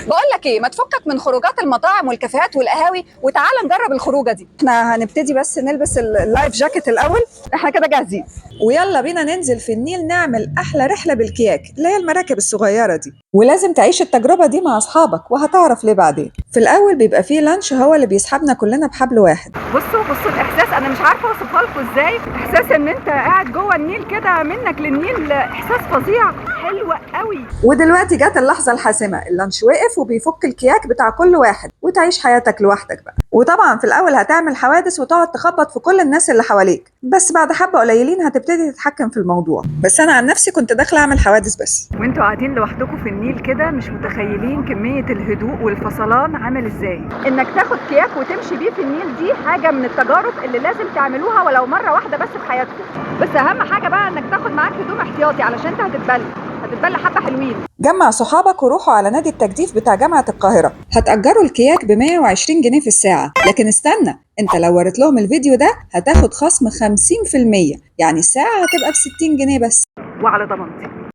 بقول لك ايه، ما تفكك من خروجات المطاعم والكافيهات والقهاوي وتعالى نجرب الخروجه دي. احنا هنبتدي بس نلبس ال life jacket الاول، احنا كده جاهزين، ويلا بينا ننزل في النيل نعمل احلى رحله بالكياك اللي هي المراكب الصغيرة دي. ولازم تعيش التجربة دي مع اصحابك وهتعرف ليه بعدين. في الاول بيبقى فيه لانش هو اللي بيسحبنا كلنا بحبل واحد. بصوا بصوا الاحساس، انا مش عارفه اوصفها لكم ازاي. احساس ان انت قاعد جوه النيل كده، منك للنيل، احساس فظيع، حلو قوي. ودلوقتي جت اللحظة الحاسمة، اللانش وقف وبيفك الكياك بتاع كل واحد وتعيش حياتك لوحدك بقى. وطبعا في الاول هتعمل حوادث وتقعد تخبط في كل الناس اللي حواليك، بس بعد حبه قليلين هتبتدي تتحكم في الموضوع. بس انا عن نفسي كنت داخله اعمل حوادث بس. وانتوا قاعدين لوحدكم في النيل كده مش متخيلين كمية الهدوء والفصلان عامل ازاي. انك تاخد كياك وتمشي بيه في النيل دي حاجة من التجارب اللي لازم تعملوها ولو مرة واحدة بس في حياتكم. بس اهم حاجة بقى انك تاخد معاك هدوم احتياطي علشان انت هتتبل، هتتبل حبة حلوين. جمع صحابك وروحوا على نادي التجديف بتاع جامعة القاهرة، هتأجروا الكياك ب 120 جنيه في الساعة. لكن استنى، انت لو وريت لهم الفيديو ده هتاخد خصم 50%، يعني الساعة هتبقى ب 60 جنيه بس. وعلى ضمانتي.